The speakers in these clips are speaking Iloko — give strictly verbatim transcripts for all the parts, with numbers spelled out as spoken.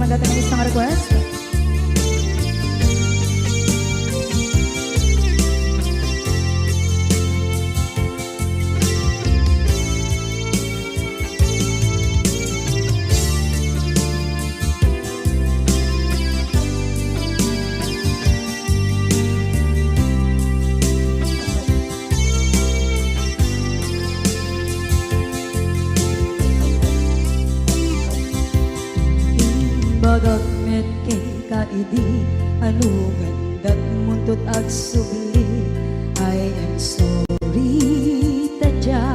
Data nga isang request. Imbagak met kenka idi, ano nga indatmonto agsubli? I am sorry, ta dia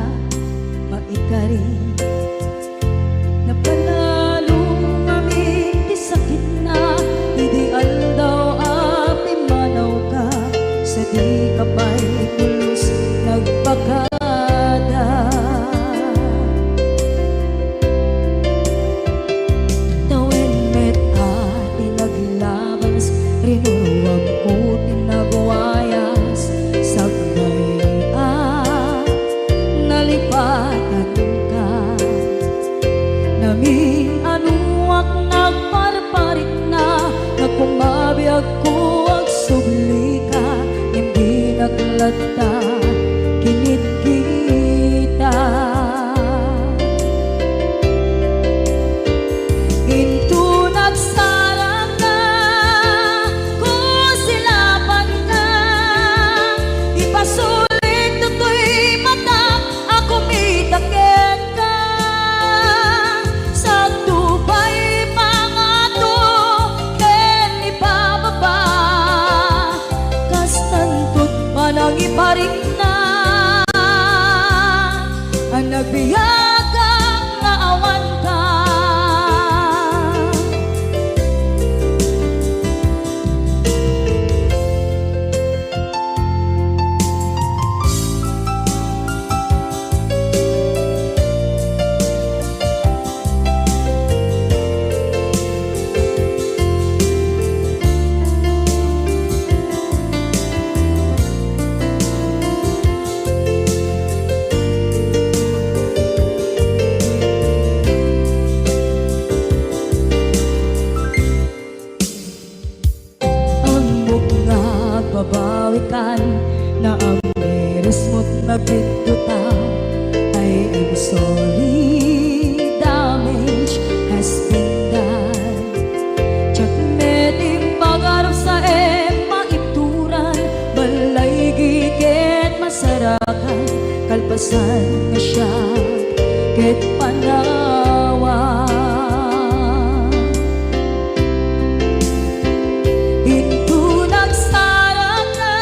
maikari. Napanalo ngamin ti sakitna idi aldaw a pimmanawka, sadika pay pulos nagpakada. Tawen met a ti naglabas, rinuruamko ti nagwayas, sakbay a nalipatanka. Namin-anoak nagparparikna, nga kumabiagko agsublika, ngem dinak latta kinitkita. Inton agsarakka, kusilapanka, ipasulik toy matak a kumita kenka. Sakto pay pangato ken ibababa, kastanto ti panangiparikna a nagbiagak nga awanka. Ammok nga agbabawikan, naamirismot nga biddota. I am sorry, damage has been done. Diak met impagarupsa a maibturan, ballaygi ket masarakan, kalpasan nga siak ket panawan. Inton agsarakka,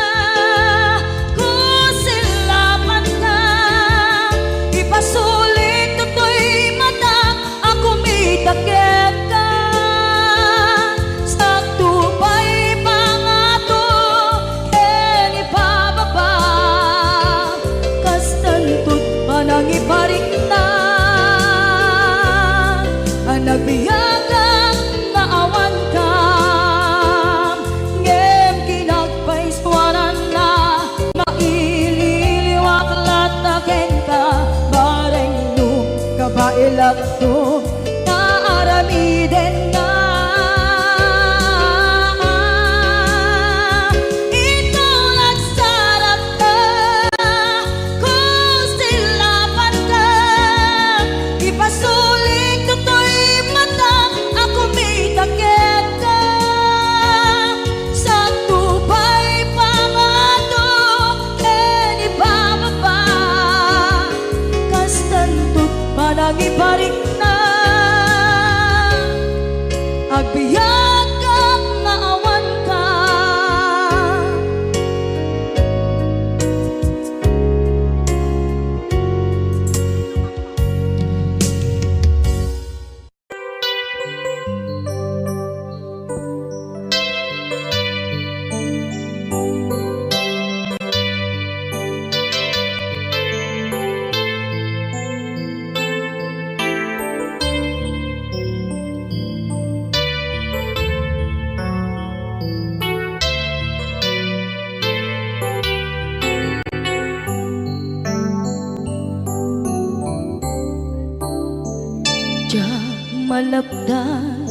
kusilapanka, ipasulik toy matak a kumita kenka. Sakto pay pangato ken ibababa, kastanto ti panangiparikna a nagbiagak nga awanka. Ngem kinagpaisuaranna, maililiwak latta kenka, bareng no kabaelakto nga aramidenna. Inton agsarakka, kusilapanka, ipasulik toy matak a kumita kenka. Sakto pay pangato ken ibababa, kastanto ti panangiparikna. Agbiagak nga awanka. Diak malapdan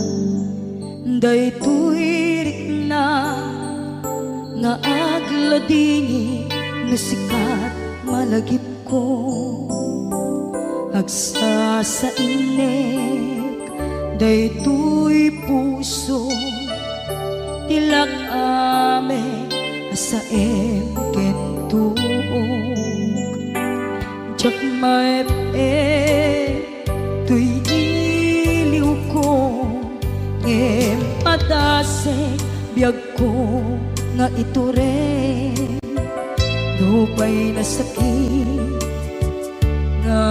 Daytoy rikna nga agladingit no sika ti malagipko. Agsasainek daytoy puso, ti lak-am a saem ken tuok. Diak maep-ep toy iliwko, ngem padasek biagko nga itureng. Nupay nasakit nga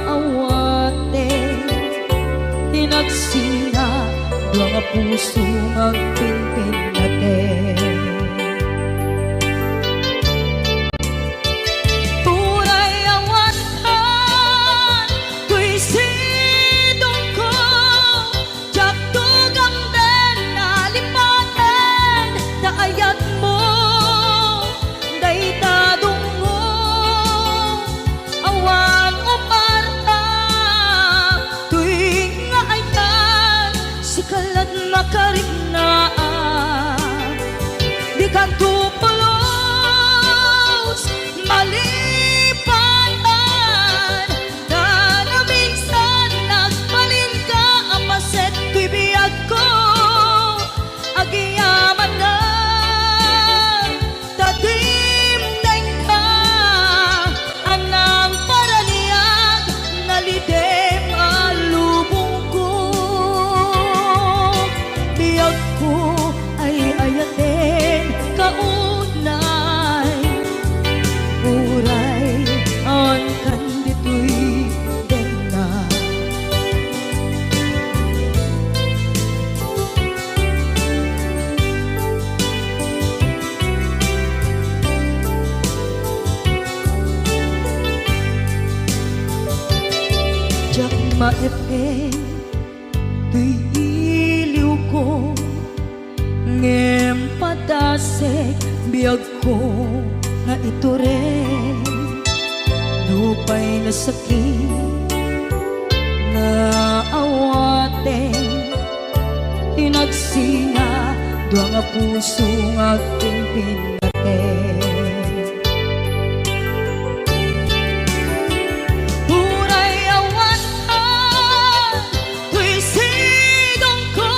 awaten, inagsina dua nga puso nga agpinpinnaten. Uray awankan toy sidongko, diak tugamden a lipaten ta ayatmo dayta dungngo. Awan uparta toy nga ayat, sika la't makariknaan. Dikanto pulos malipatan, ta naminsan nagbalinka a paset toy biagko. Agyamanak ta dimdengka, a nangparaniag, nalidem a lubongko. Biagko, ay-ayatenka unay, uray awankan ditoy denna. Diak maep-ep toy iliwko, ngem padasek biagko nga itureng. Nupay nasakit nga awaten, inagsina dua nga puso nga agpinpinnaten. Uray awankan toy sidongko,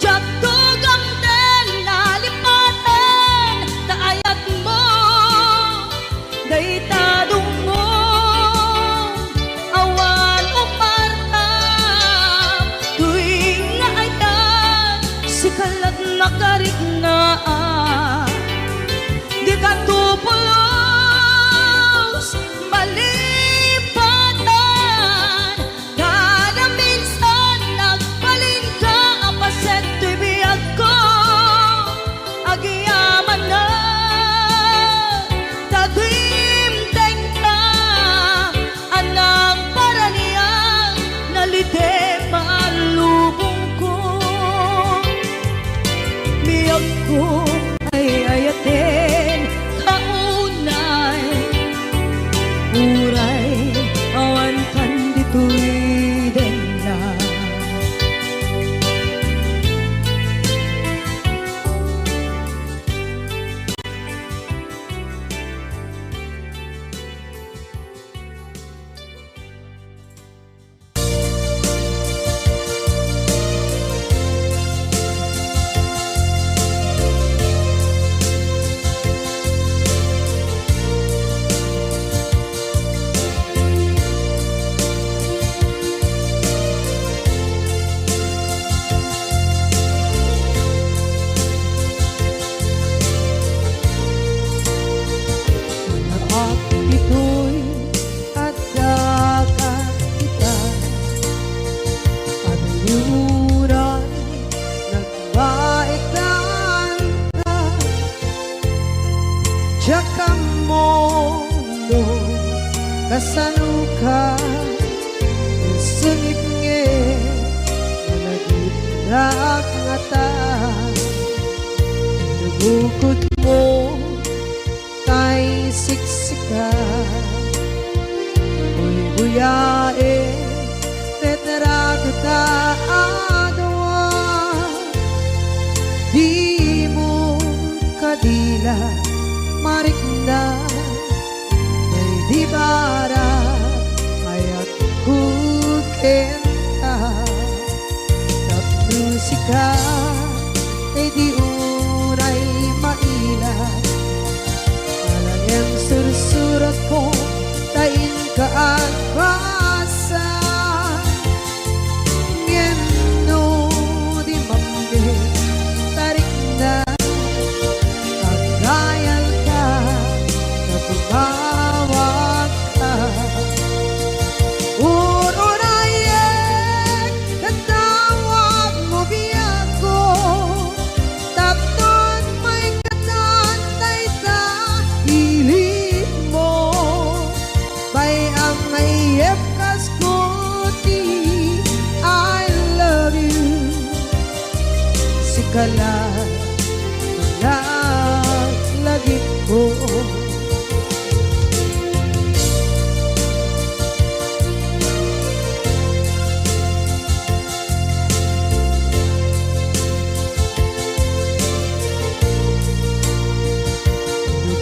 diak tugamden a lipaten ta ayatmo dayta dungngo. Awan uparta toy nga ayat, sika la't makariknaan. Dikanto pulos malipatan, ta naminsan nagbalinka a paset toy biagko. Agyamanak ta dimdengka, a nangparaniag, nalidem a lubongko. Biagko, ay-ayatenka unay, uray awankan ditoy denna. Naak ditoy adda ka ita, aduray nagbaekan ka. Diak ammo no kasano ka, sungit ngarud, malagipnak ngata. Nabukod mo tay siksika, buybuyaen, tetra kita a dua. Daydi barang ayatko kenka, tapno sika, daydi unay maila. Ala nga sursuratko, ta inka agbasa. Ngem no di mapne, tarikna, agdayalka, ta tumawagka. Ur-urayek, tatawagmo biagko, tapno maikkan dayta ilikmo. Bay-am nga iyebbasmo ti I love you. Sika la, laglagipko.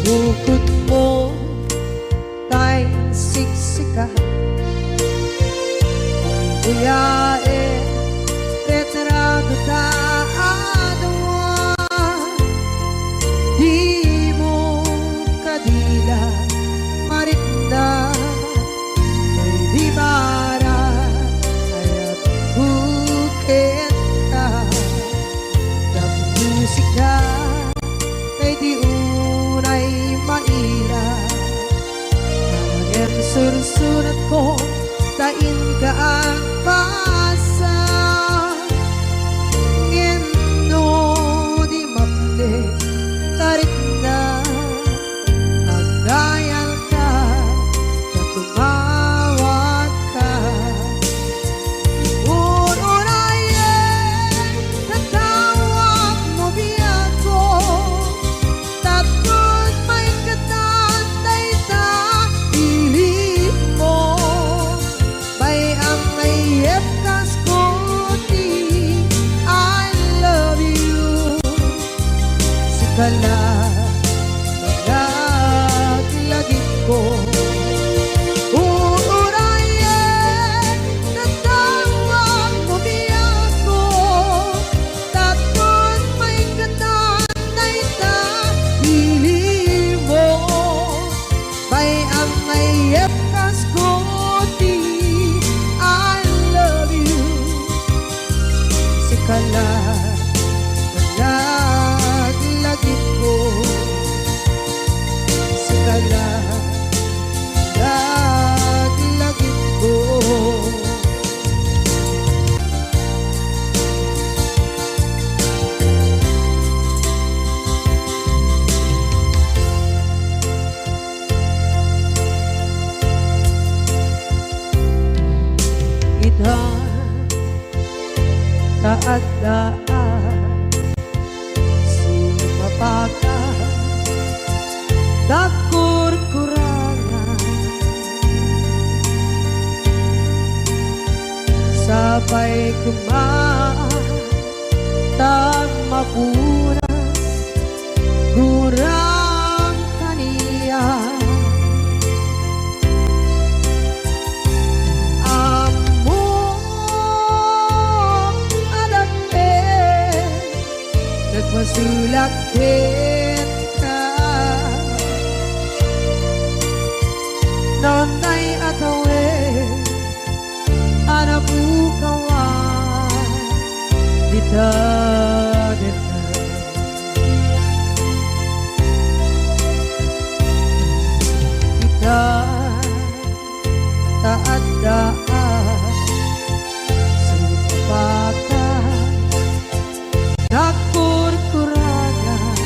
Nubukotmo tay siksika. Buyaen, retrato ta a dua. Dimo kadila marikna, daydi barang ayatko kenka. Tapno sika, daydi unay maila. Ngem sursuratko, ta inka agbasa. Ngem no di mapne, tarikna, agdayalka, ta tumawagka. Ur-urayek, tatawagmo biagko, tapno maikkan dayta ilikmo. Bay-am nga iyebbasmo ti I love you. Sika la, laglagipko. Ur-urayek, tatawagmo biagko, tapno maikkan dayta ilikmo. Bay-am nga iyebbasmo ti I love you. Sika la, laglagipko. Sika la, laglagipko. Ita, ta adda a sumapaka, nagkurkurangan. Sapay koma ta mapuras gurang kaniak. Ammok a dakkel, nagpasulak kenka. Nonday a tawen a napukawan dita deta. Ita, ta adda a sumapaka, nagkurkurangan.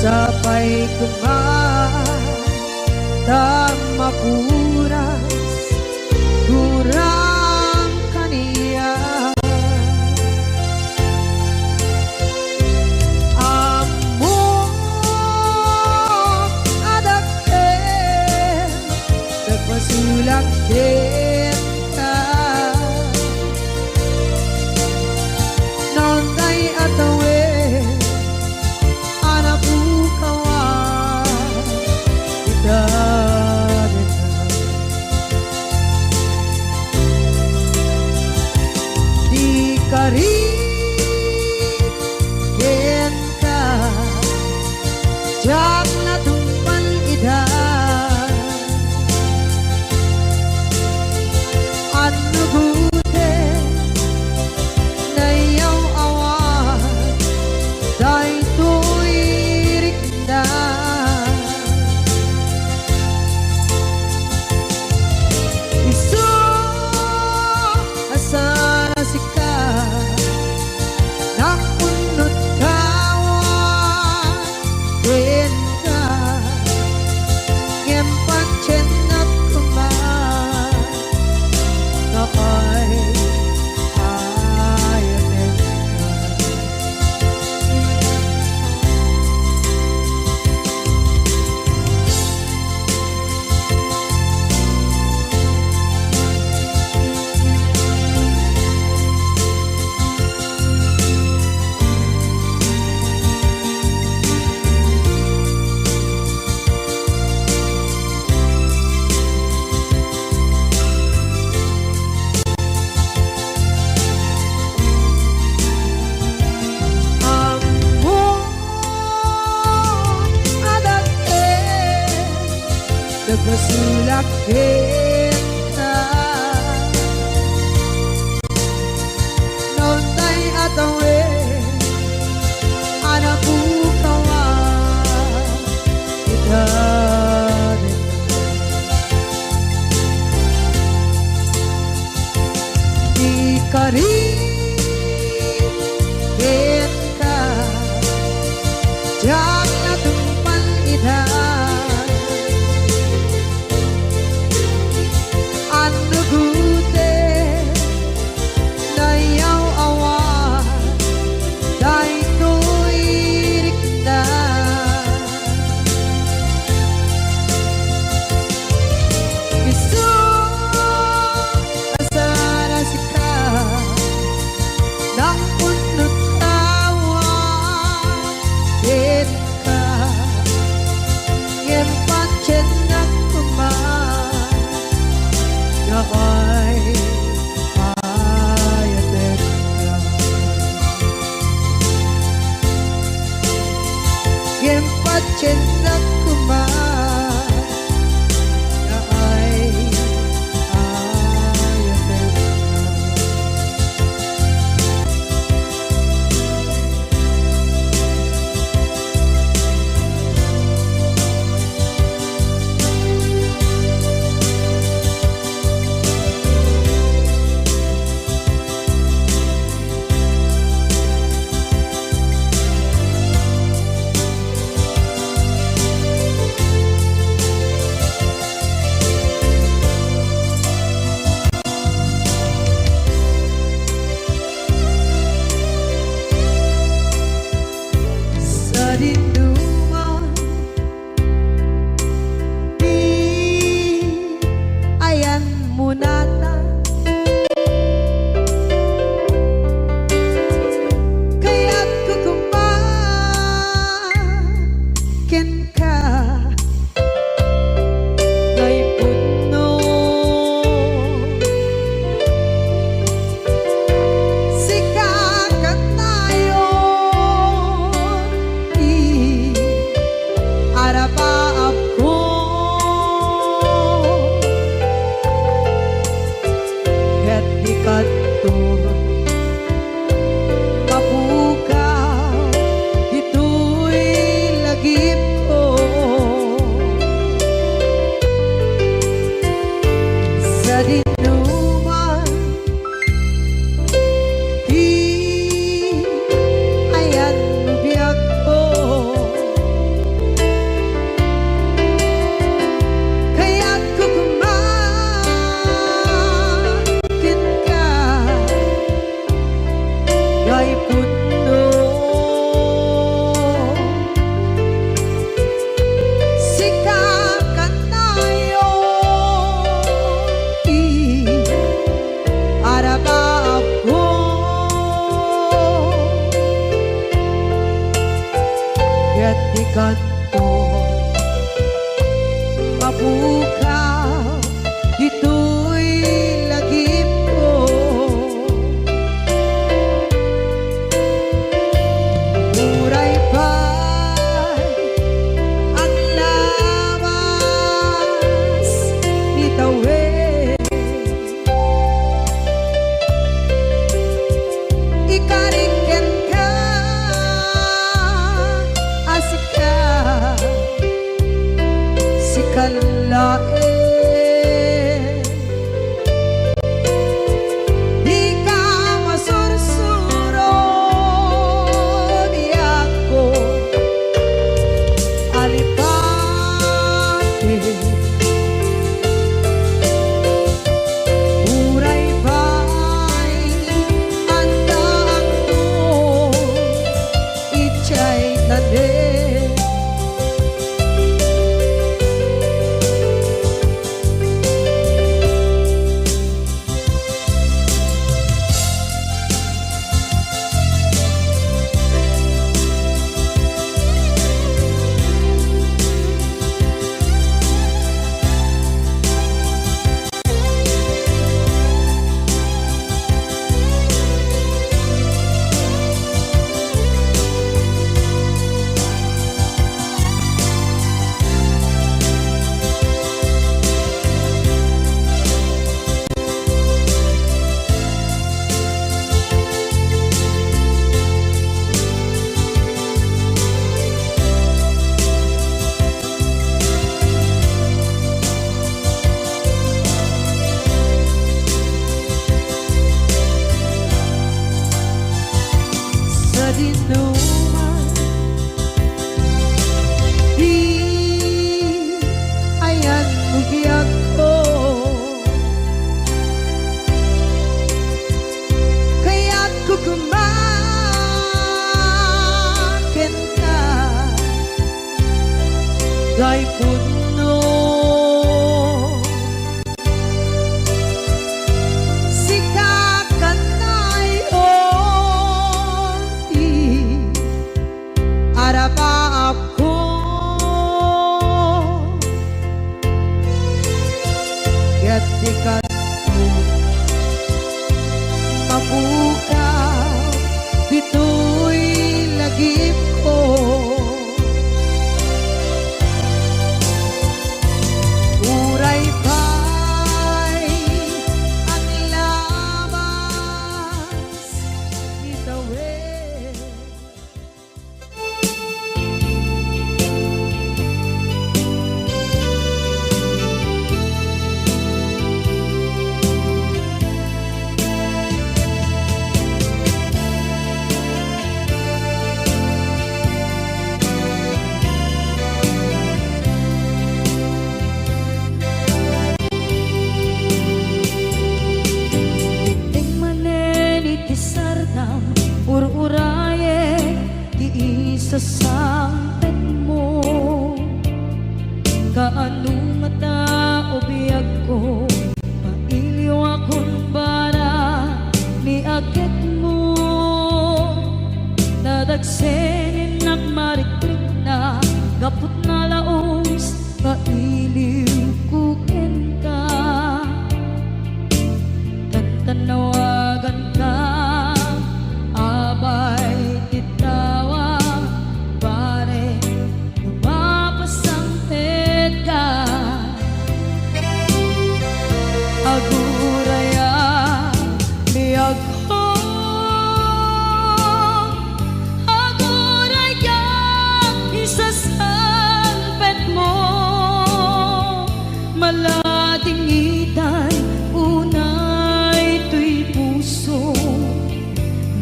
Sapay koma ta mapuras gurang kaniak. Ammok a dakkel, nagpasulak kenka. Nonday a tawen Basolak kenka. Naunay a tawen a napukawan ita. Ikarit kenka, diak natungpal ida. Annugoten, nayaw-awan daytoy rikna. Isu a saan a sika, nang unnutawan kenka, ngem patiennak koma nga ay-ayatenka. Ngem patiennak koma nga ay-ayatenka. Sadinoman ti ayanmo natan, kayatko koma kenka nga ipudno. Sika kanayon ti arapaapko, ket di kanto mapukaw ditoy lagipko. Sadinoman ti ayanmo biagko, kayatko koma kenka nga ipudno. Sika kanayon ti arapaapko, ket di kanto mapukaw ditoy lagipko. Uray pay aglabas ni tawen, ikarik kenka a sika, sika laeng. Dika masursuro, biagko a lipati. Uray pay addaakto idiay tanem. tay punno. Sika kanay ti arapaapko, ket di kano mapukaw ditoy lagipko. Uray pay aglabas itawen. Dimteng manen iti sardam, ur-urayek ti isasangpetmo. Kaano ngata, o biagko, mailiwakon bara ni agekmo? Nadagsen innak marikrikna gapu ta nalaus nga iliwko kenka. Tantannawaganka, abay ti tawa, pare, no mapasangpetka. Aguraya, biagko, aguraya, isasangpetmo. Maladingitan unay toy puso,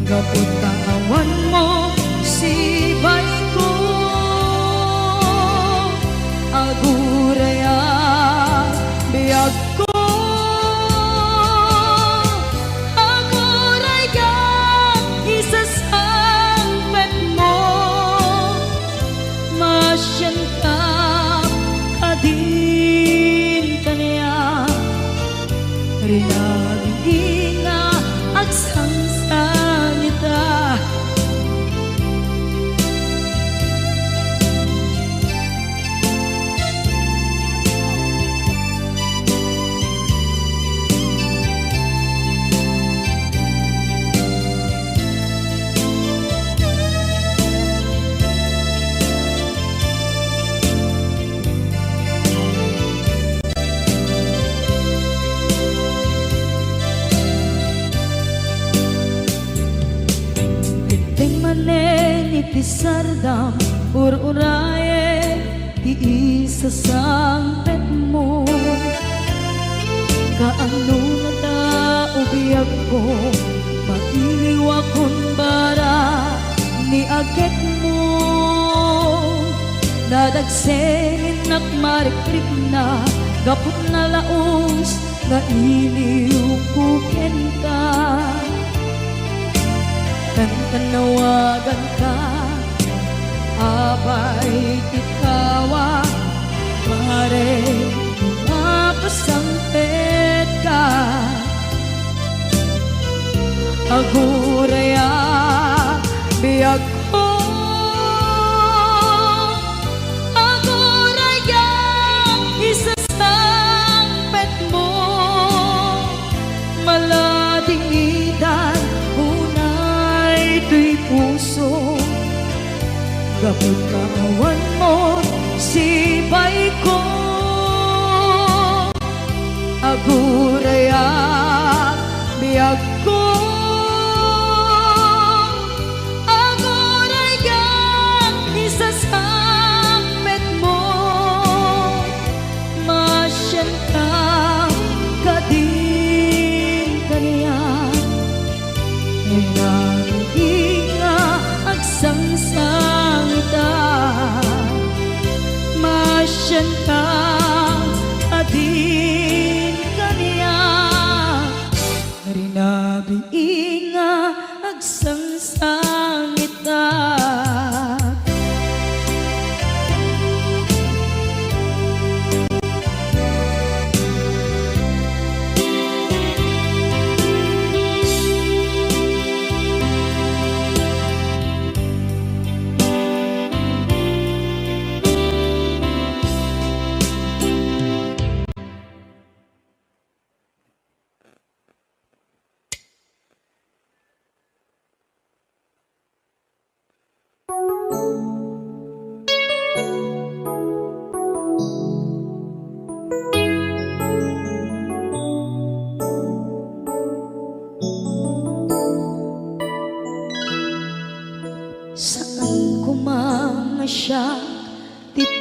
gapu ta awanmo sibaiko. Aguraya, biagko, aguraya, isasangpetmo. Masianka kadin kaniak, rinabii nga agsangsangita. Dimteng manen iti sardam, ur-urayek ti isasangpetmo. Kaano ngata, o biagko, mailiwakon bara ni agekmo? Nadagsen innak marikrikna gapu ta nalaus nga iliwko kenka. Tantannawaganka, abay ti tawa, pare, mapasangpetka. Aguraya, biagko, aguraya, isasangpetmo. Maladingitan unay toy puso, gapu ta awanmo sibaiko. Aguraya, biagko, aguraya, isasangpetmo. Masianka kadin kaniak, rinabii nga agsangsangita. Masianka kadin kaniak, rinabii nga agsangsangita.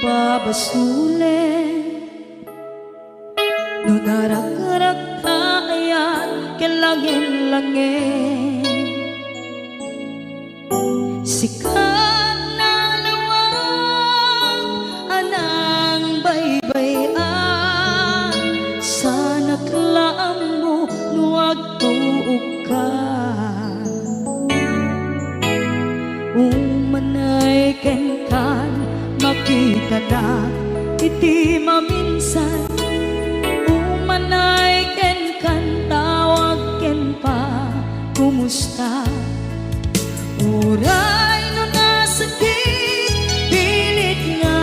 Pabasolek no narakrakta ayan ken langellangel. Sika nalawag a nangbaybay-an, sanak la ammo no agtuokka. Umanay kenkan, makitanak iti maminsan. Umanay kenkan, tawag ken pa, kumusta? Uray no nasakit, pilit nga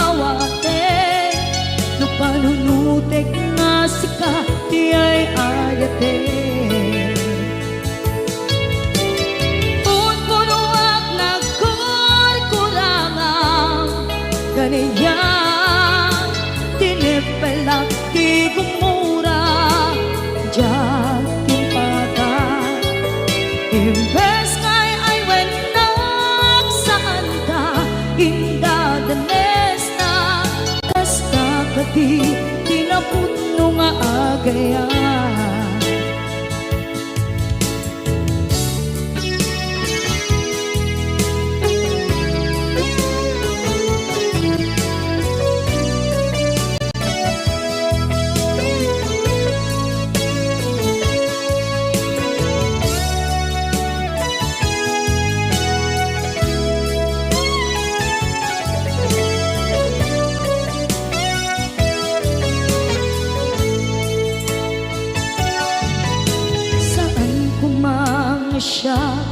awatek, no panunotek nga sika ti ay-ayatek. Punpunoak nagkurkurangam, kaniak, tineppelak ti gumura, diak timpaka. Imbes nga ay-aywennak, saanta indadanesna, kasta kadi ti napudno nga agayam. Saan koma nga siak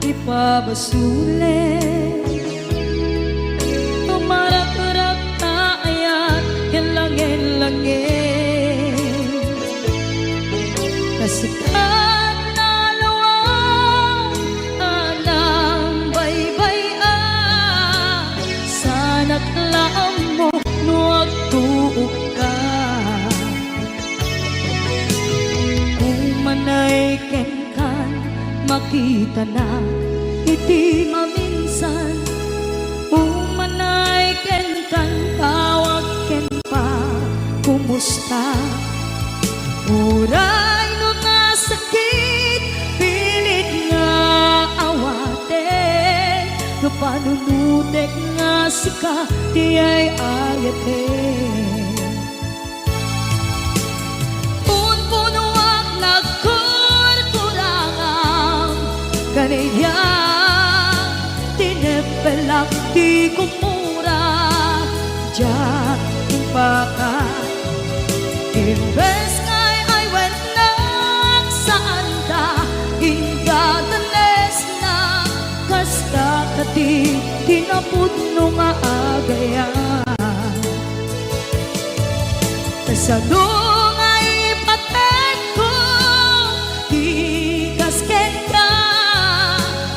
ipabasolek, no marakrakta ayan ken langellangel. Kasta nalawag a nangbaybay-an, sanak la ammo no agtuokka. Umanay kenkan, makitanak iti maminsan. Umanay kenkan, tawag ken pa, kumusta? Uray no nasakit, pilit nga awatek, no panunotek nga sika ti ay-ayatek. Punpunoak nagkurkurangam, kaniak, tineppelak ti gumura, diak timpaka. Imbes nga ay-aywennak, saanta indadanesna, kasta kadi ti napudno nga agayam. Kasano nga ipatekko ti kas kenka,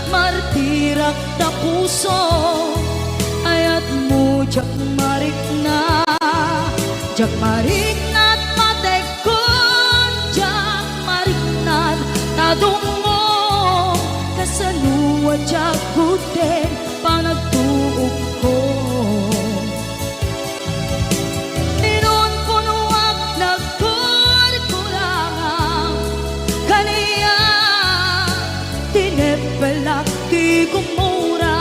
martirak ta puso, ayatmo diak marikna, diak marikna ta patekkon, diak marikna ta dumngom, kasano a diak gudden panagtuokko. Inunpunoak nagkurkurangam, kaniak, tineppelak ti gumura,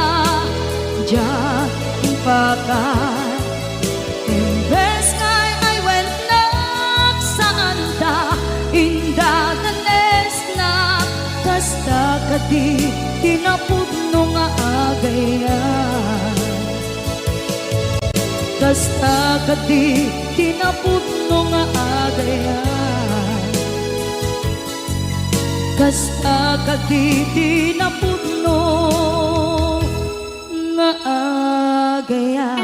diak timpaka. Imbes nga ay-aywennak, saanta indadanesna, kasta kadi ti napudno nga agayam. Kasta kadi ti napudno nga agayam. Kasta kadi ti napudno nga agayam.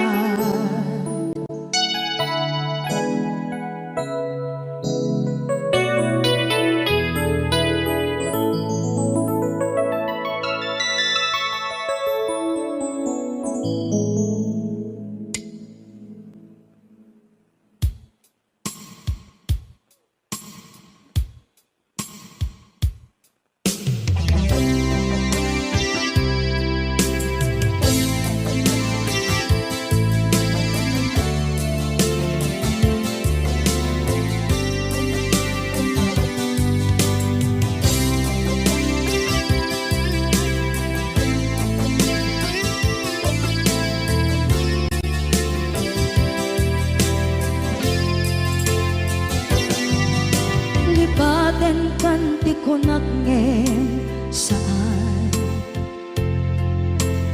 Atenkan ti kunak ngem saan.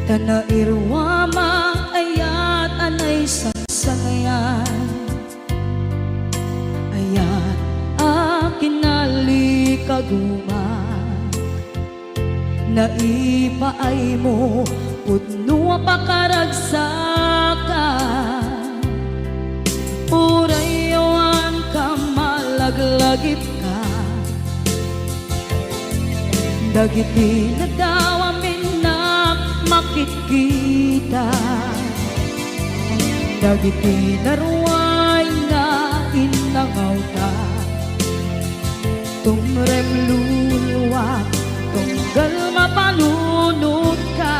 Ta nairuama, ayat a naisangsangayan. Ayat a kinalikaguma. Naipaaymo pudno a pakaragsakan. Uray awan ka, malaglagipka. Dagiti nadawam innak makitkita. Dagiti naruay nga innangawta. Tumrem luluak, tunggal mapanunotka.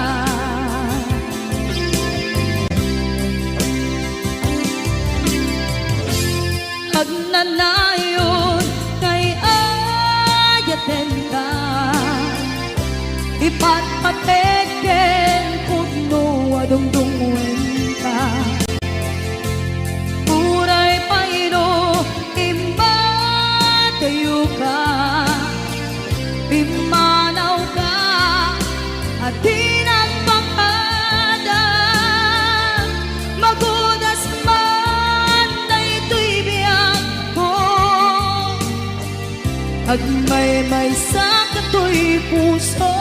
Agnanayon nga ay-ayatenka, ipatpatek ken pudno a dungdungngoenka. Uray pay no immadayoka, pimmanawka a di nagpakada. Magudas man daytoy biagko, agmaymaysa katoy puso.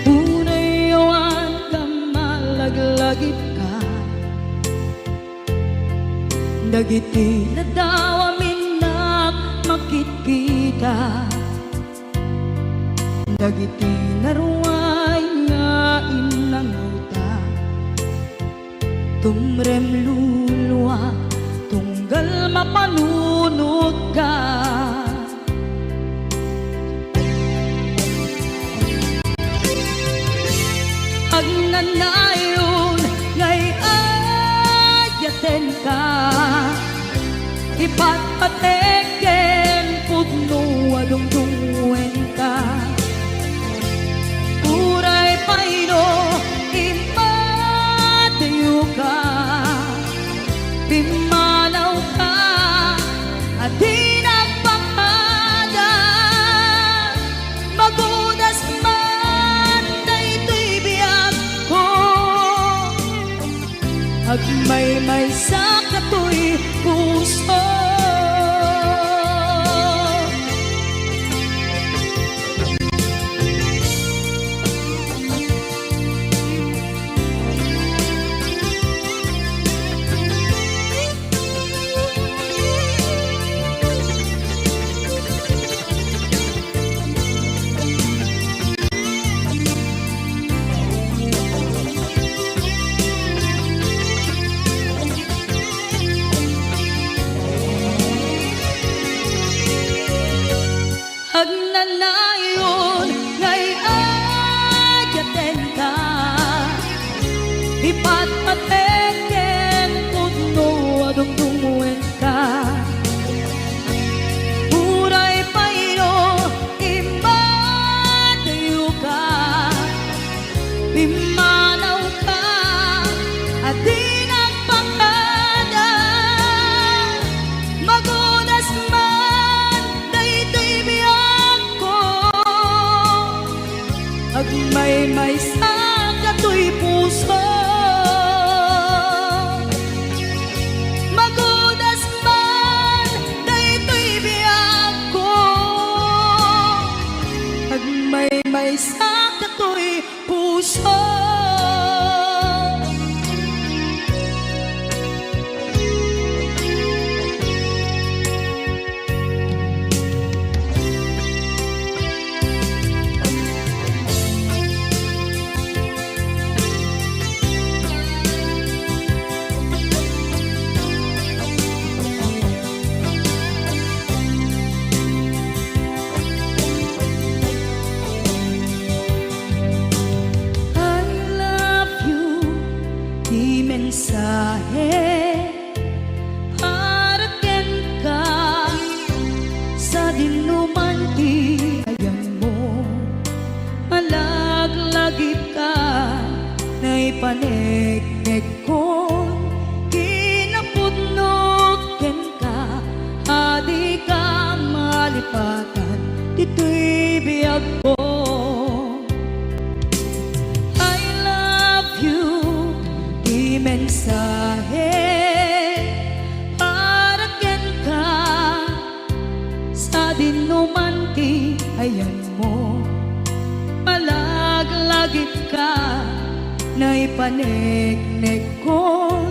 Uray awan ka, malaglagipka. Dagiti nadawam innak makitkita. Dagiti naruay nga innangawta. Tumrem luluak, tunggal mapanunotka. Agnanayon nga ay-ayatenka, ipatpatek ken pudno a dungdungngoenka. Uray pay no immadayoka, pimmanawka a di nagpakada. Magudas man daytoy biagko, agmaymaysa katoy puso. Agnanayon nga ay-ayatenka, ipatpatek ken pudno a dungdungngoenka. Uray pay no immadayoka, pimmanawka a di nagpakada. Magudas man daytoy biagko, agmaymaysa katoy puso. Magudas man daytoy biagko, agmaymaysa katoy puso. I love you, ti mensahe para kenka, sadinoman ti ayanmo, malaglagipka, naipaneknekkon kinapuso. malipatan ditoy biagko. I love you, ti mensahe para kenka, sadinoman ti ayanmo. Malaglagipka, naipaneknekkon,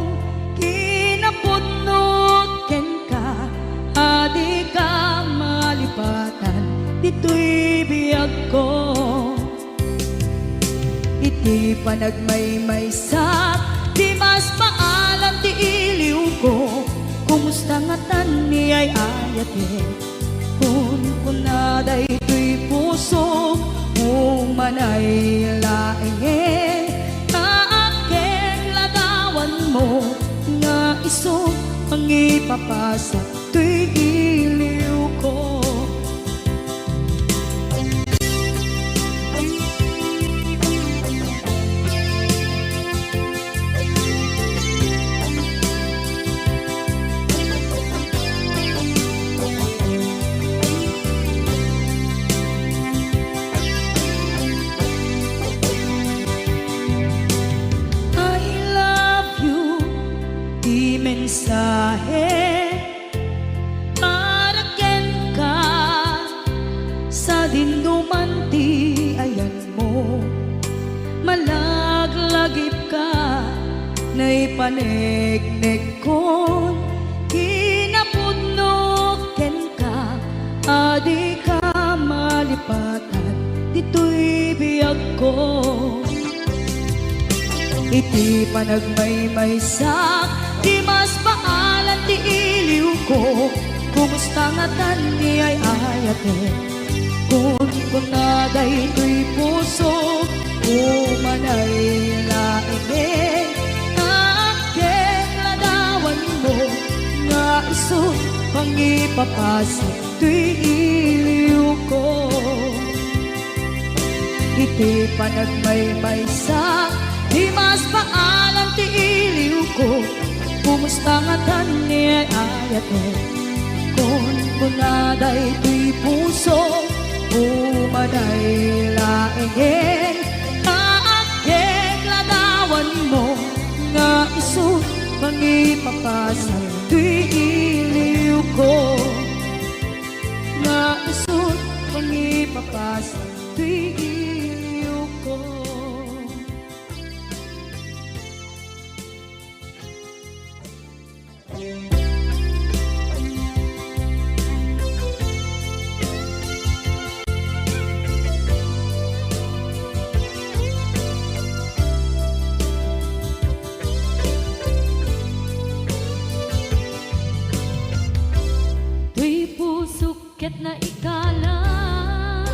kinapudno kenka, a dika malipatan ditoy biagko. Iti panagmaymaysak, dimas paalan ti iliwko. Kumusta ngatan ni ay-ayatek? Kunkuna daytoy puso, umanay laengen, ta agkek ladawanmo nga isu mangipapasa toy iliwko. I love you, ti mensahe para kenka, sadinoman ti ayanmo. Malaglagipka, naipaneknekkon, kinapudno kenka, a dika malipatan ditoy biagko. Iti panagmaymaysak, dimas paalan ti iliwko. Kumusta ngatan ni ay-ayatek? Kunkuna daytoy puso, umanay laengen, ta agkek ladawanmo nga isu mangipapasa toy iliwko. Iti panagmaymaysa, dimas paalan ti iliwko. Kumusta ngatan ni ay-ayatek? Kunkuna daytoy puso, umanay laengen, ta agkek ladawanmo nga isu mangipapasa toy iliwko. Nga isu mangipapasa toy iliwko. Toy pusok ket naikalang,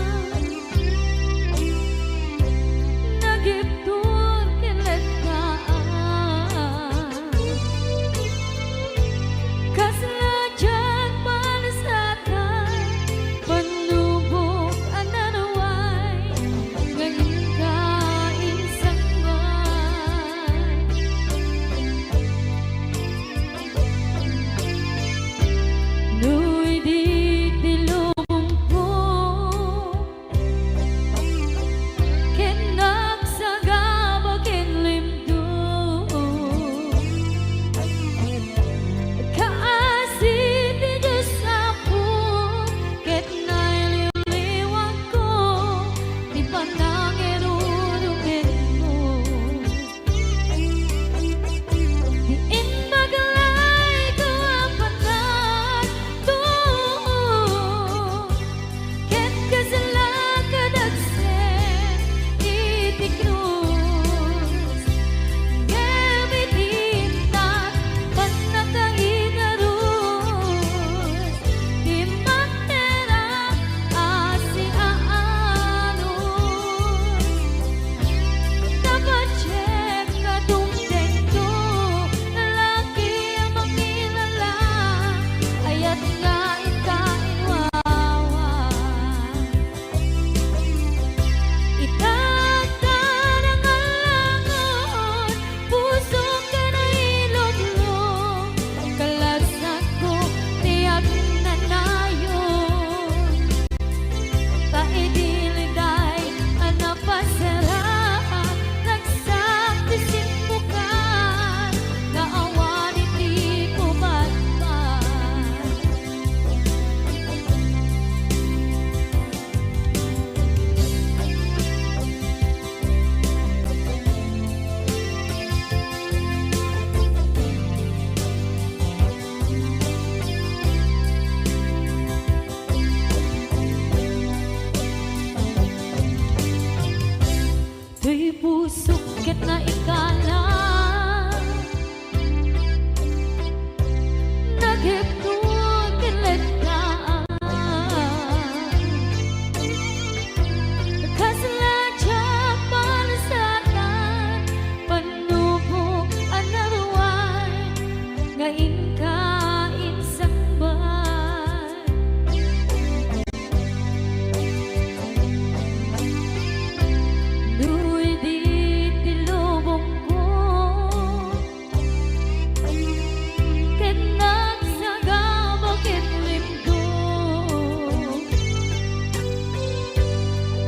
pusok ket naikala. Naghipno ken lettaan. Kasla diak palasatan, pannubok a naruay nga inka insangbaay. No idi ti lubongko ket nagsagaba ken limdo,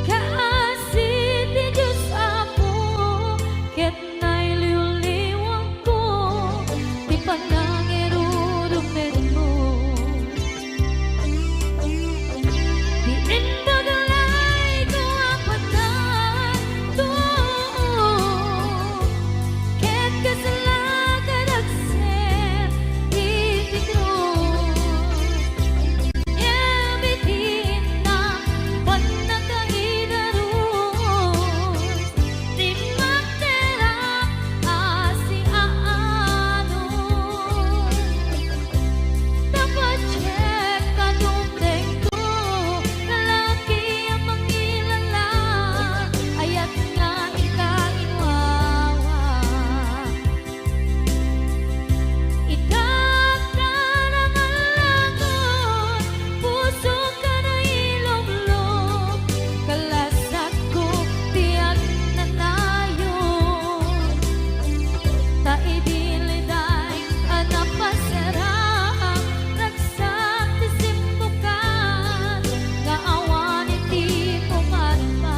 kaasi ti Dios, Apo, ket nailiwliwangko ti panangirurumenmo. Ti imbag layko a patay, ket kasla kadagsen iti krus. Ngem iti innak pannakaidarus, dimmakderap a siaano. Tapno diak dumtengto, kalaki a mangilala, ayat nga inka inwawa. Idaak ta nangalangon, pusok a nailumlom, kalasakko ti agnanayon. Ta idi liday a napasraak, ragsak ti simmukan nga awan iti pumarpa.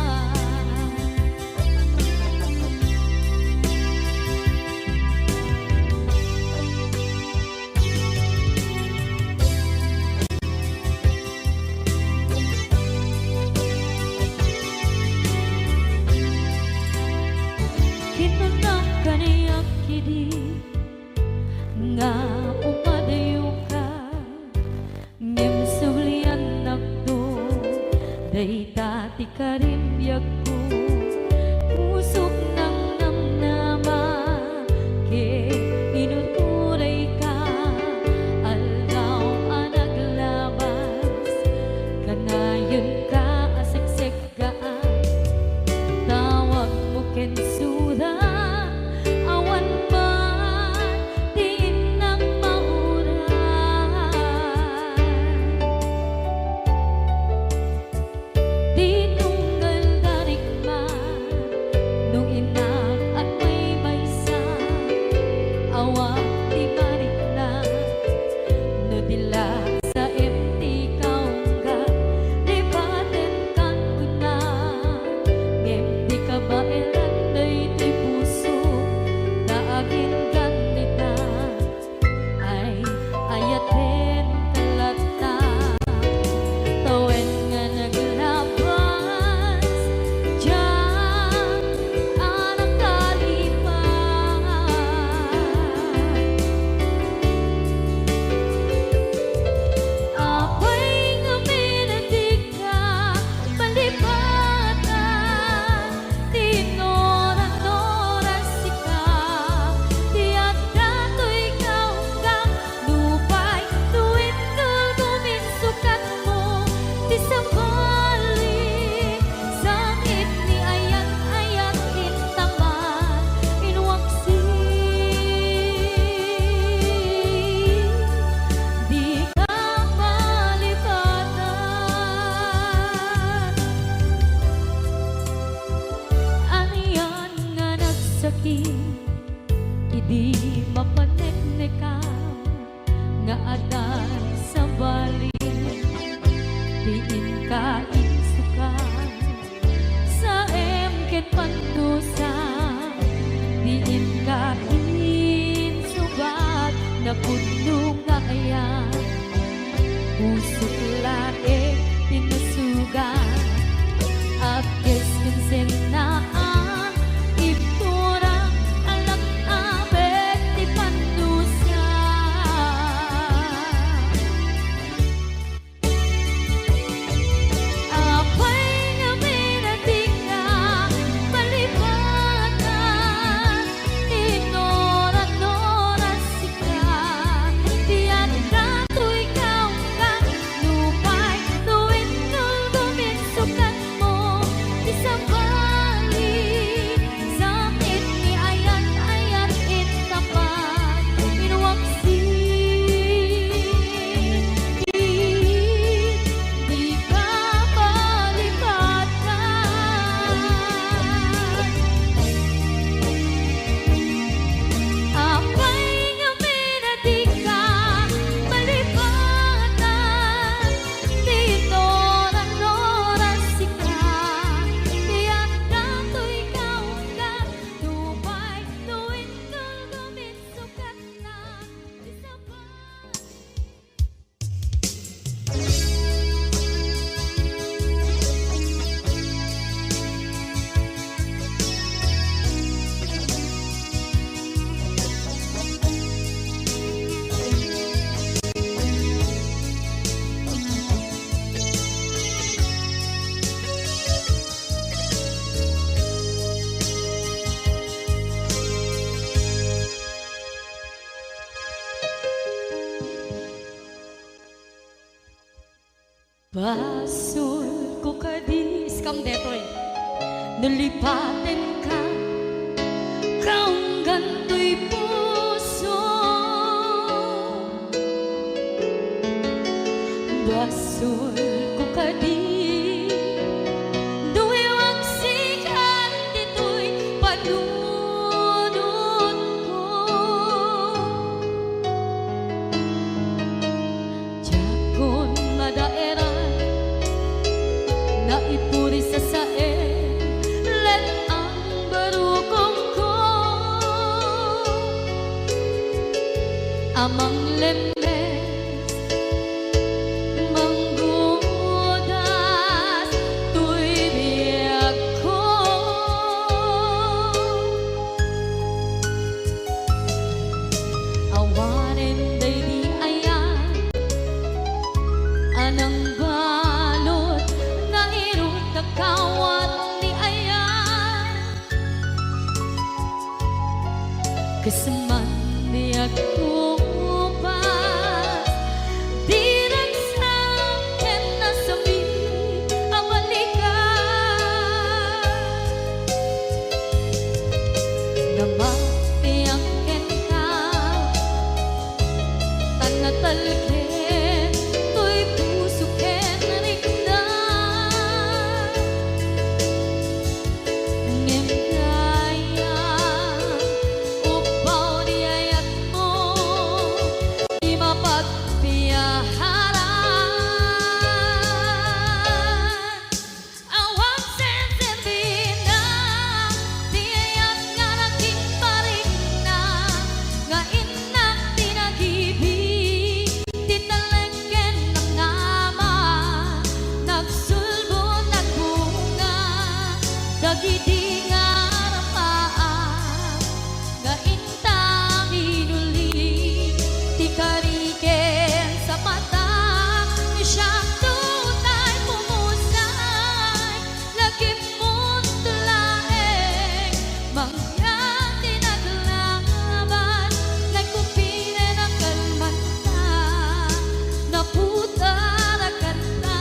Kinunam kaniak idi nga umadayoka. Ngem subliannakto, dayta ti karimbiagko. Pusok nangnamnama ket inururayka. Aldaw a naglabas, kanayon ka a seksek gaan. Tawagmo ken sura, awan man ti innak mauray. Ti tunggal da rikna, no innak agbaybaysa, awan ti marikna, no di la saem ti kaungga, lipatenkan kuna, ngem ti kabaelan daytoy puso, ta aginggan dita, ay, ayatenka latta. Tawen nga naglabas, diak a nakalipat. Apay ngamin a dika malipatan? Ti nuran-nuran sika, ti adda toy kaunggam, nupay no indulgom insukatmo ti sabali, sangit ni ayat-ayat intaman, inwaksi, dika malipatan. Anian nga nagsakit idi mapaneknekam nga adda sabali ti inka insukat. Saem ket pandusa ti inka insukat, napudno nga ayat. Pusok laeng ti nasugat, apkes ken sennaan, ibturak a lak-abek ti pandusa. Basolko kadi, iskam detoy. No lipatenka, kaunggan toy puso. Basolko kadi, no iwagsikan ditoy panunotko. Diakon madaeran, naipuri sasaen, let-ang barukongko. A manglemmes, manggudas toy biagko. Awanen daydi ayan a nangbalud nga irut a kawat ti ayan. Kas man biagko pas, diragsak ken nasami a balikan. Namatiang kenka, ta natalged toy puso ken rikna. Ngem dayta, upbaw ti ayatmo, ti mapagpiaharan. Awan senserbina ti ayat nga nakinparikna, nga innak ti nagibi, ti talek ken nangngaman, nagsulbo, nagbunga, dagidi nga arpaam nga inta minuli, ti kari ken sapata, siak tutay pumusay, lagipmo laeng, mangyan ti naglaban, nagkupiren a kalmanta, naputar a kanta,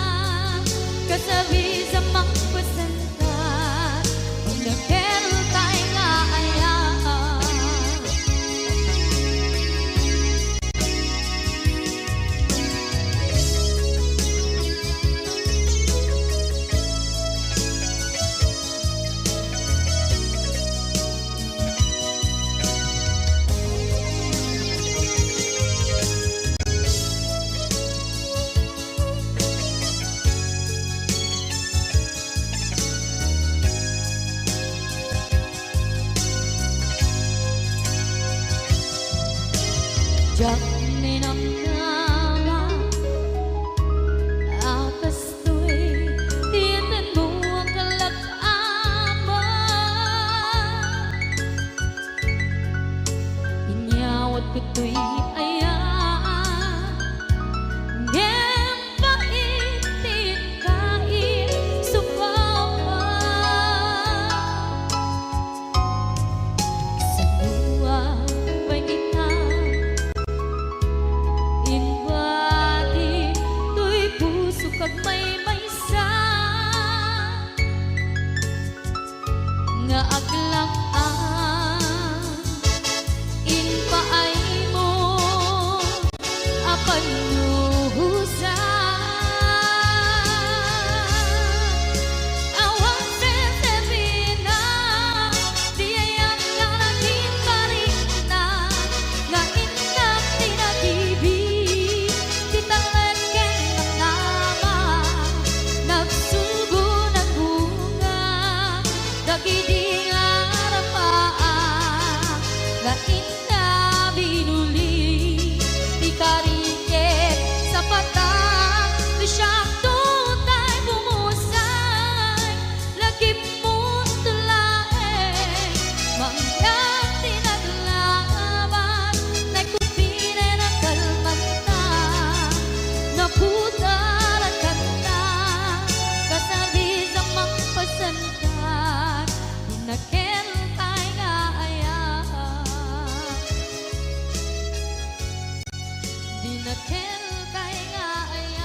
kasabis a mangpasentar, pagnakel tay nga ayat. Diak ninamnama a kastoy ti intanmo a kalak-aman. Inyawat ko toy ayat, ngem pait ti inkaisupawan. Kasanoan pay ita, imbati toy pusok agmaymaysa. Nga aglak-am, impaaymo a pannuhosan. Awan senserbina ti ayat nga nakinparikna, nga innak ti nagibi, ti talek ken nangngaman, nagsulbo, nagbunga, dagidi nga arpaam nga inna binuli, ti kari ken sapata, ti siak tutay pumusay, lagipmo laeng, mangyan ti naglaban, nagkupiren a kalmanta, naputar a kanta, kasabis a mangpasentar, dinakel tay nga ayat, dinakel tay nga ayat.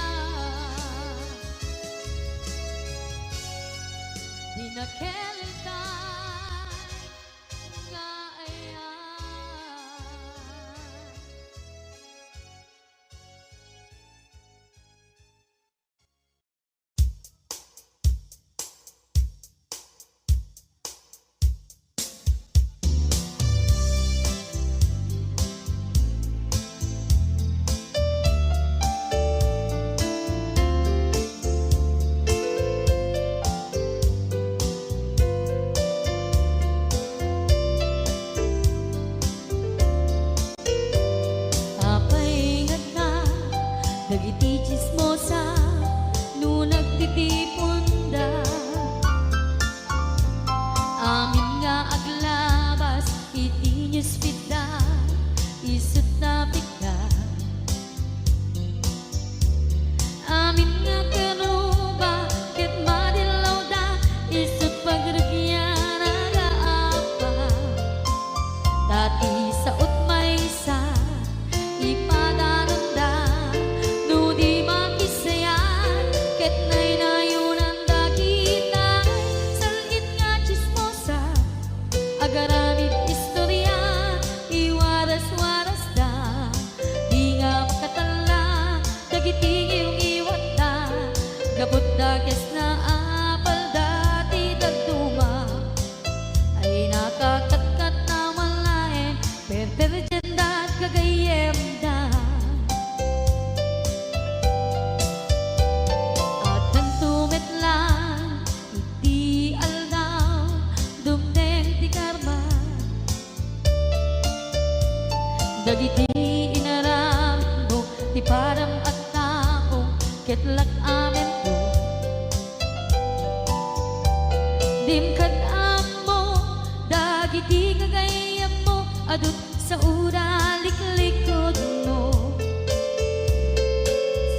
Dagiti inaramidmo ti padam a tao ket lak-amento. Dim kad-ammo dagiti gagayyemmo a dut-, sauda liklikutmo.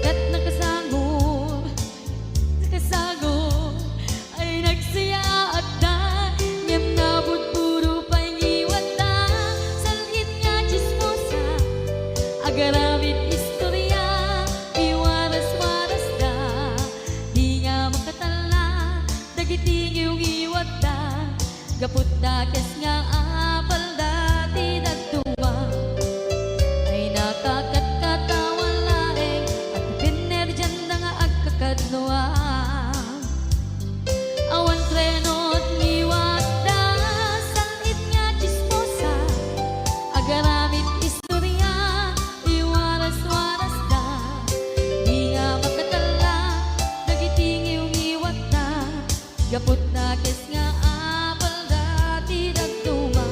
Ket nakasangor, nakasangor, ay nagsayaatda, ngem nabudbudo pay ngiwatda. Sal-it nga tsismosa, agaramid istoria, iwaras-warasda. Di nga makatalla dagiti ngiwngiwatda, gapu ta kes nga apalda ti dadduma. Ay nakakatkatawan laeng, agpipinnerdianda nga agkakadua. Awan treno ti ngiwatda, sal-it nga tsismosa, agaramid istoria, iwaras-warasda. Di nga makatalla dagiti ngiwngiwatda, gapu ta kes nga apalda ti dadduma.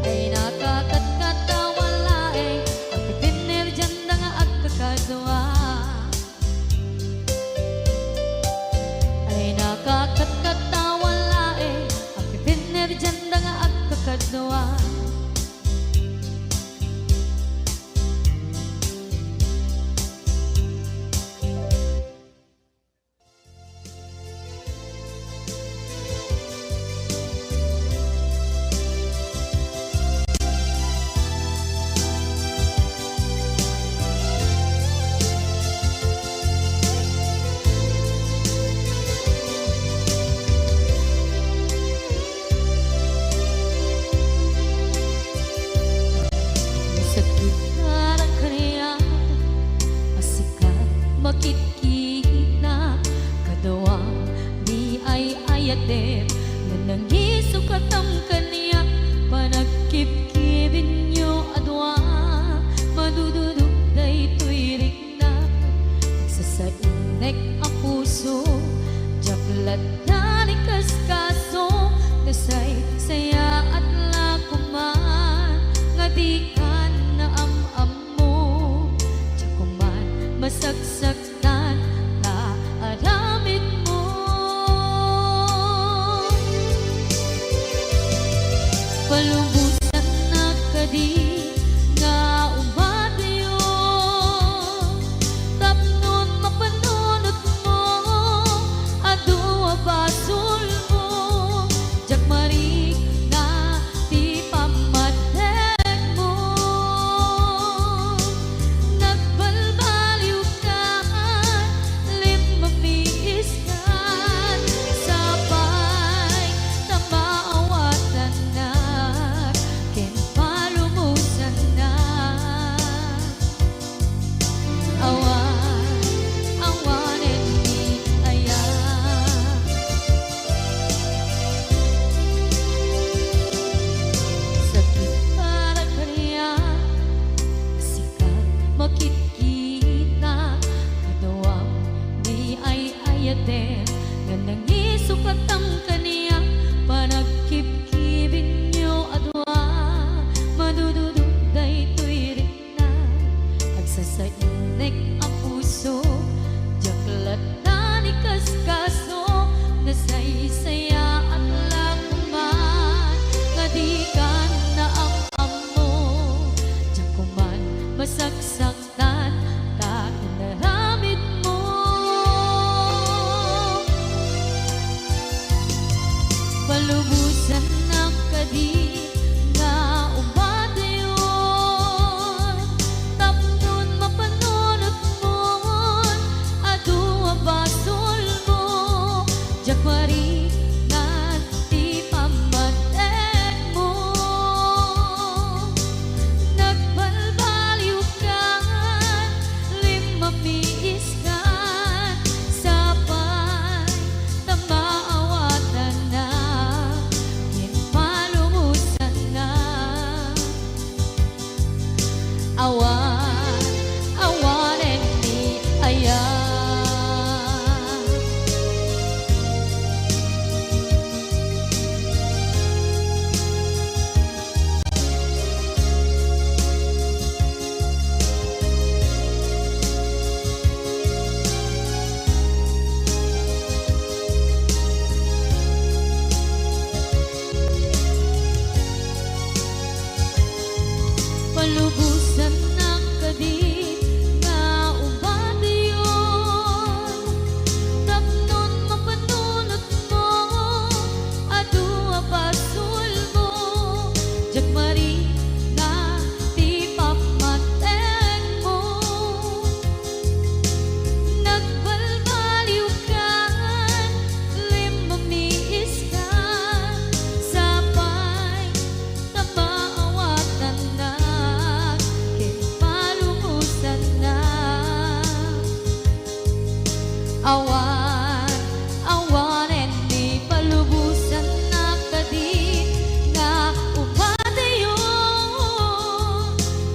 Ay nakakatkatawan laeng, agpipinnerdianda nga agkakadua. Ay nakakatkatawan laeng, agpipinnerdianda nga agkakadua. Sakit nga kaniak, a sika makitkita, kadua ni ay-ayatem, nga nangisukatam kaniak, panagkibkibinyo a dua, madududok daytoy rikna. Sasainnek a puso, diak latta ni kaskaso, nasaysayaat la koman nga dikan naam-ammo, diak koman masaksaktan ta aramidmo. Palubosannak kadi nga umadayo, tapno mapanunotmo, adu a basolmo, diak marikna ti pammatnekmo. Nagbalbaliwkan, limmamiiskan, sapay ta maawatannak. Lubosannak kadi nga umbatayon, tapnon mapanunotmo, adu a basolmo, diak maringnga ti pammategmo. Nagbalbaliwkan, limmamiiskan, sapay ta maawatannak ken palubosannak. Awan, awanen ni palubosannak kadi nga umbatayon,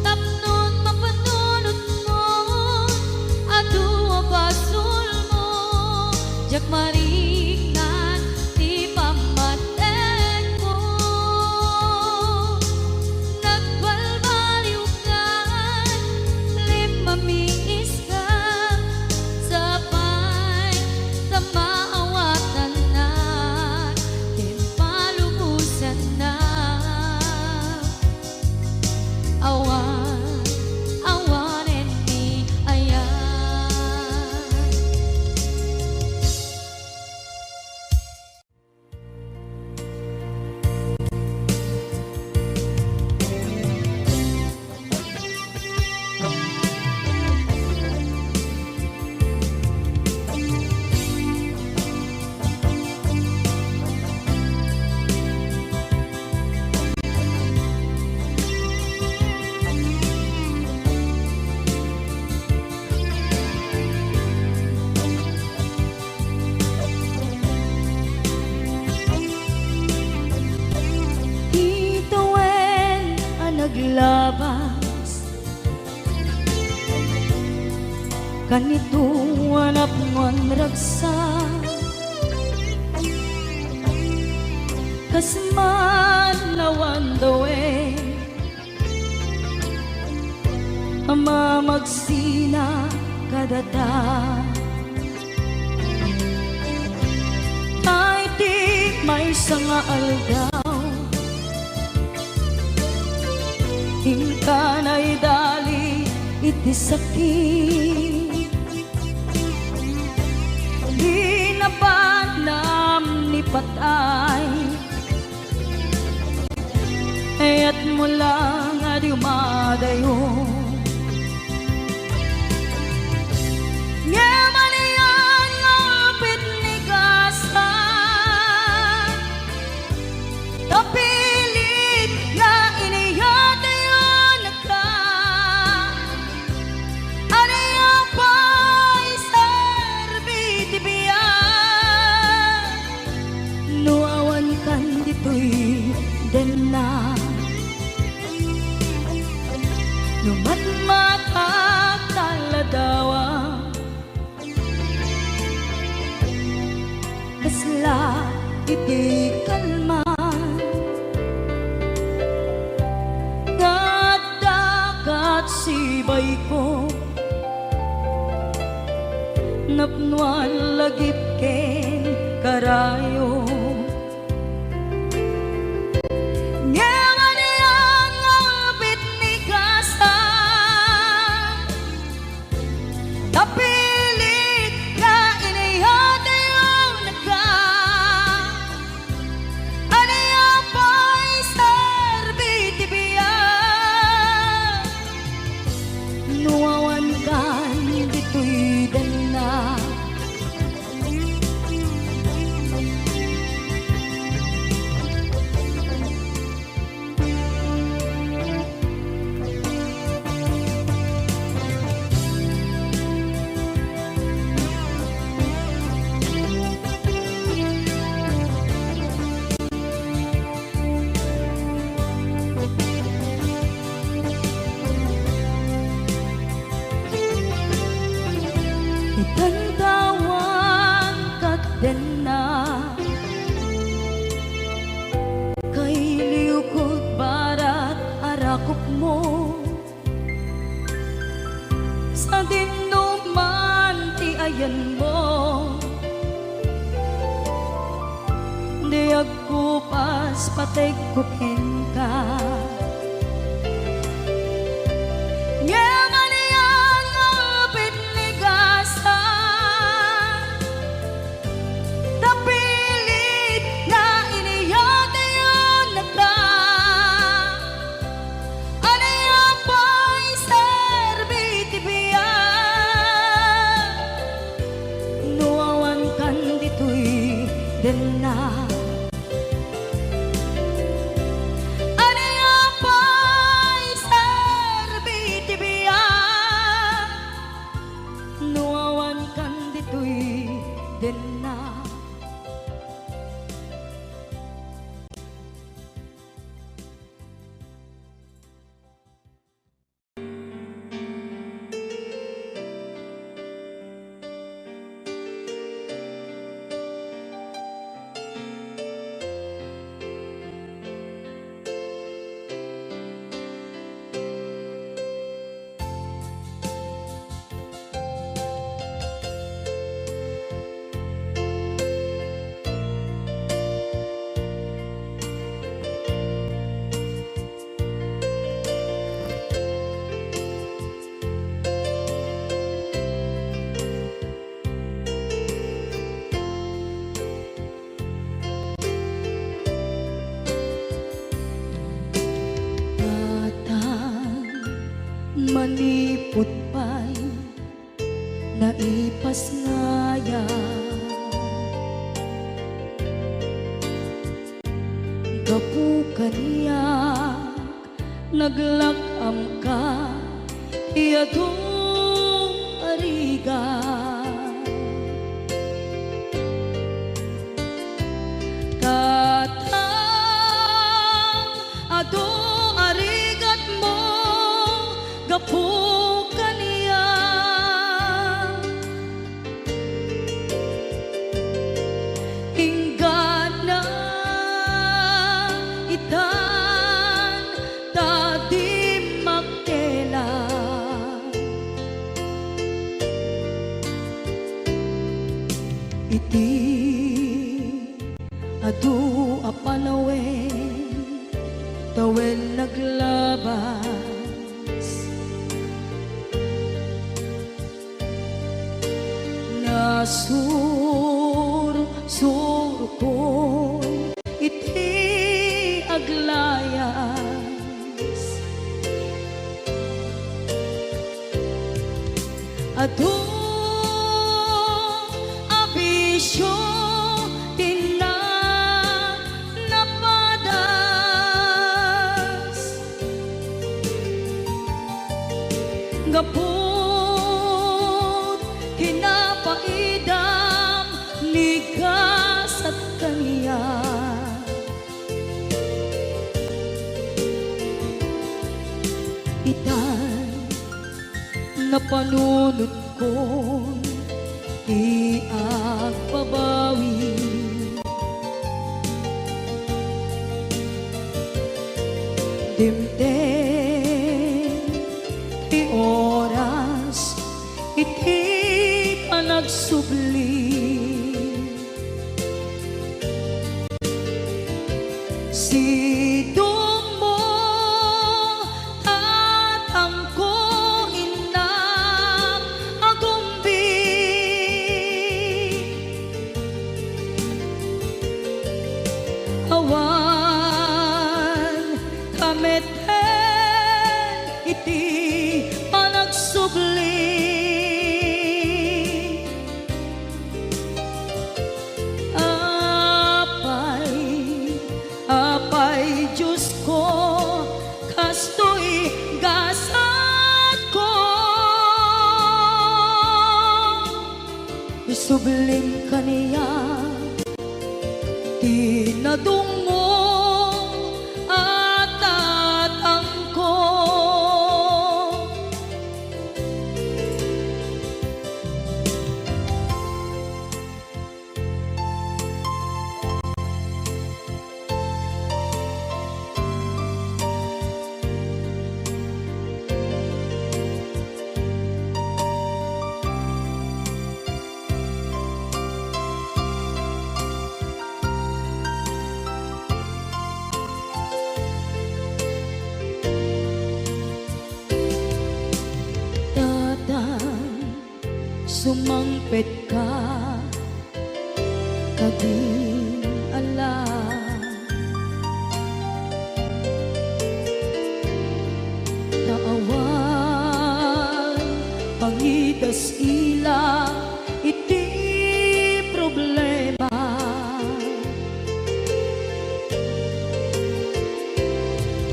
tapnon mapanunotmo, adu a basolmo, diak maringnga ti pammategmo. Nagbalbaliwkan, limmamiiskan, sapay ta maawatannak ken palubosannak. Awan, awanen ni aya. Itawen a naglabas, kanito a napnguan ragsak, kas man awan dawen a mamagsina kadata. Ay, ti maysa nga aldaw, inka naidali iti sakit. Di nabanam ni patay, kayatmo lang a di umadayo. Ngem anian nga upit ni kasta, ta pilit nga iniyatayonka. Ania pay serbi ti biag no awankan ditoy denna? No matmatak ta ladawa, kasla iti kalman nga adda kat sibayko, napnoan lagip ken karayo. Ngem anian nga upit ni kasta, ta pilit nga iniyatayonka. Ania pay serbi ti biag no awankan ditoy denna? Itantawan ket denna, kailiwkod barat a rakupmo. Sadinoman ti ayanmo, di agkupas pategko kenka. Naliput pay, naipasngayam. Gapu kaniak, naglak-amka ti adu a rigat. Tatang, adu a rigatmo gapu kaniak. Inggana itan ta dimmakela. Iti adu a panawen, tawen naglabas. Nasursurkon iti aglayas. Adu a bisio ti na-, napadas. Gapu ti napaidam ni gasat kaniak. Itan, napanunotkon ti agbabawi. Dimteng ti oras iti panagsubli. Sidongmo, tatangko, innak, agumbi. Awan kameten iti panagsubli. Apay, Apay Diosko, kastoy gasatko. Isublim kaniak ti nadungngong a tatangko. Tatang, sumangpetka kadin ala. Ta awan pangidas-ila iti problema.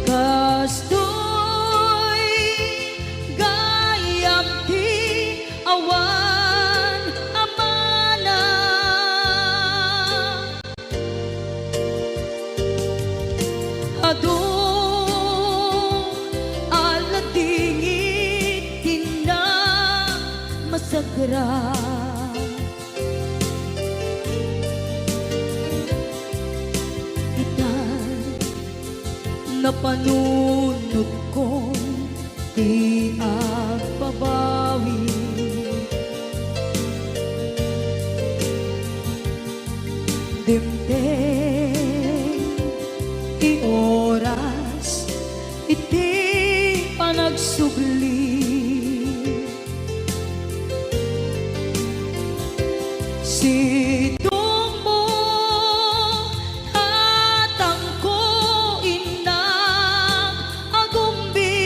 Kastoy gayam ti awan a mana. Adu a ladingit ti namasagra. Ita, napanunotkon ti agbabawi. Dimteng ti oras iti panagsubli. Sidongmo, tatangko, innak, agumbi.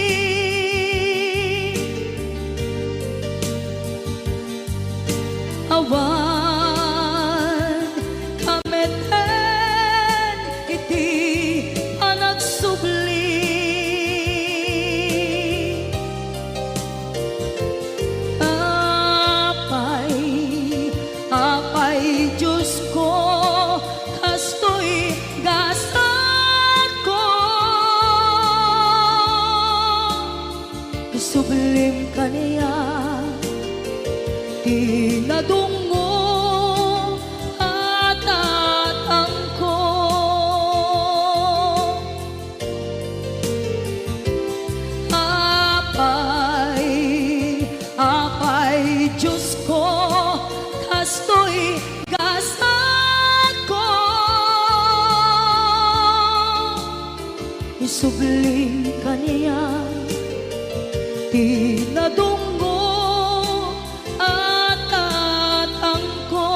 Isublim kaniak ti nadungngom a tatangko. Apay, Apay Diosko, kastoy gasatko. Isublim kaniak ti nadungngom a tatangko.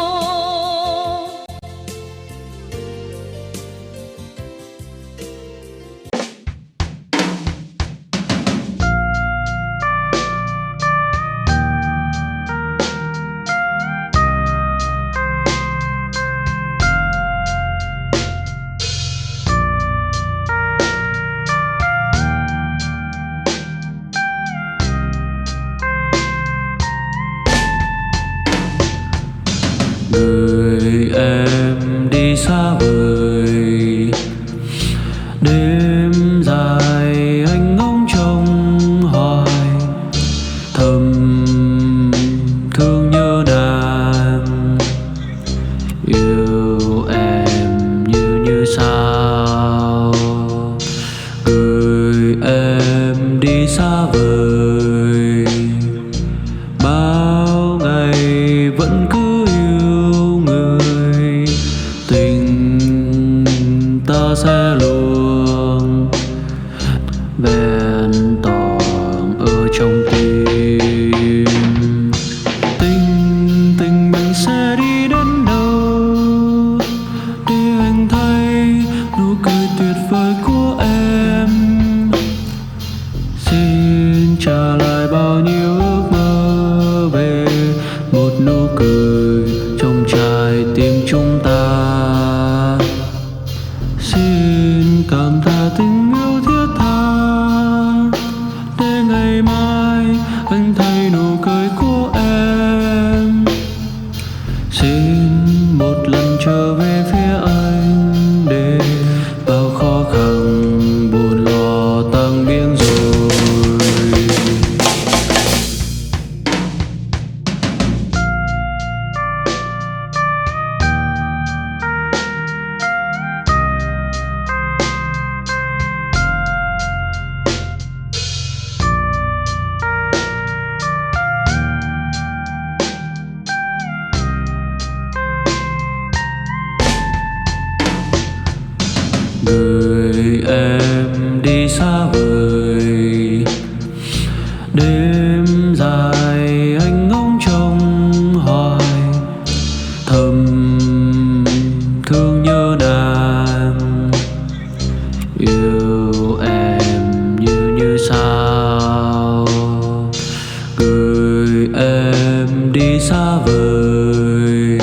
Gửi em đi xa vời, đêm dài anh ngóng trông hoài, thầm thương nhớ đàn, yêu em như như sao. Gửi em đi xa vời, bao ngày vẫn cứ yêu người, tình ta sẽ luôn vẹn toàn ở trong tim. Tình, tình mình sẽ đi đến đâu để anh thấy nụ cười tuyệt vời của em. Xin trả lại bao nhiêu ước mơ về một nụ cười trong trái tim chúng ta. Xin cảm tạ tình yêu thiết tha để ngày mai anh thấy nụ cười của em. Xin một lần trở về phía anh để bao khó khăn buồn lo tan biến rồi. Gửi em đi xa vời, đêm dài anh ngóng trông hoài, thầm thương nhớ đàn, yêu em như như sao. Gửi em đi xa vời,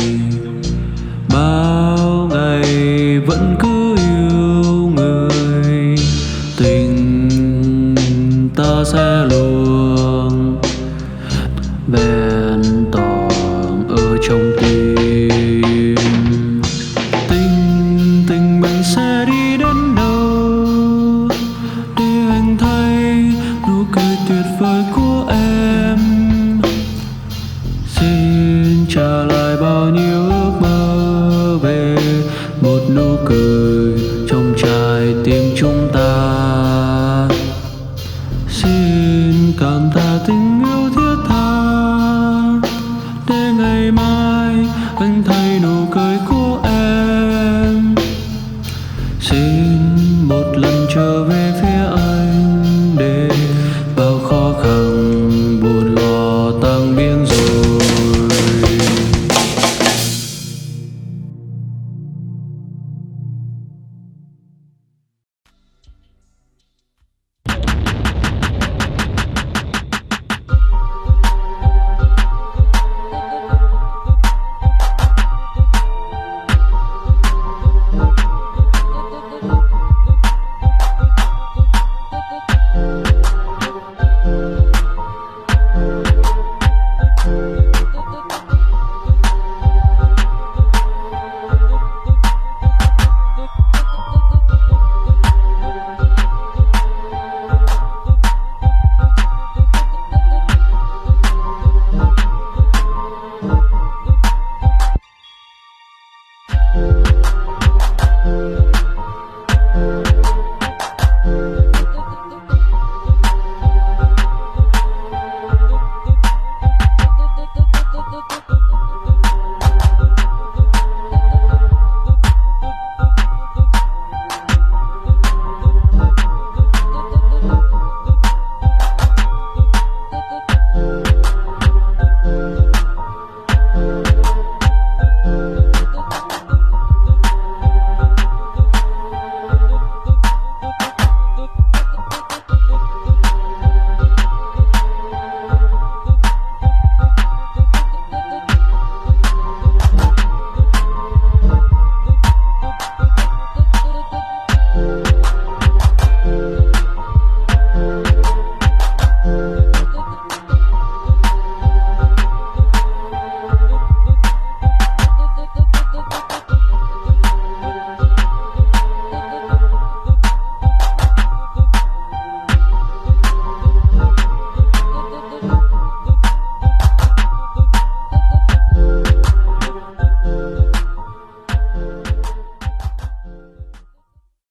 bao ngày vẫn cứ yêu người, tình ta sẽ